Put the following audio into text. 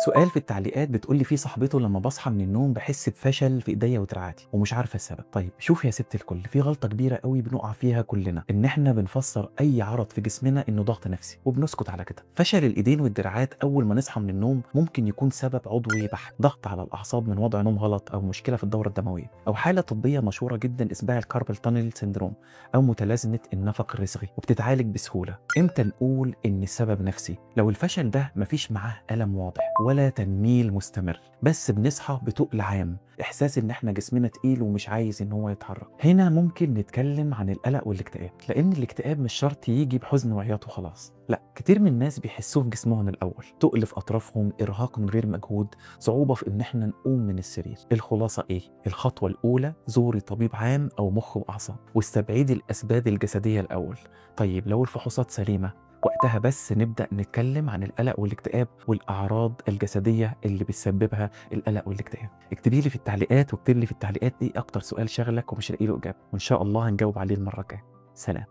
سؤال في التعليقات بتقول لي فيه صاحبته: لما بصحى من النوم بحس بفشل في ايديا ودراعاتي ومش عارفه السبب. طيب شوف يا ست الكل، في غلطه كبيرة قوي بنقع فيها كلنا، ان احنا بنفسر اي عرض في جسمنا انه ضغط نفسي وبنسكت على كده. فشل الايدين والدراعات اول ما نصحى من النوم ممكن يكون سبب عضوي بحت، ضغط على الاعصاب من وضع نوم غلط، او مشكلة في الدورة الدموية، او حاله طبية مشهورة جدا اسمها ال carpal tunnel syndrome او متلازمة النفق الرسغي، وبتتعالج بسهولة. امتى نقول ان السبب نفسي؟ لو الفشل ده مفيش معاه الم واضح ولا تنميل مستمر، بس بنصحى بتقل عام، احساس ان احنا جسمنا تقيل ومش عايز ان هو يتحرك. هنا ممكن نتكلم عن القلق والاكتئاب، لان الاكتئاب مش شرط يجي بحزن وعياط وخلاص، لا، كتير من الناس بيحسوه في جسمهم الاول، تقل في اطرافهم، ارهاق من غير مجهود، صعوبة في ان احنا نقوم من السرير. الخلاصة ايه؟ الخطوة الاولى زوري طبيب عام او مخ واعصاب، واستبعدي الاسباب الجسدية الاول. طيب لو الفحوصات سليمة، وقتها بس نبدأ نتكلم عن القلق والاكتئاب والأعراض الجسدية اللي بتسببها القلق والاكتئاب. اكتبي لي في التعليقات واكتبي لي في التعليقات ايه أكتر سؤال شغلك ومش لاقي له إجابة، وإن شاء الله هنجاوب عليه المرة الجاية. سلام.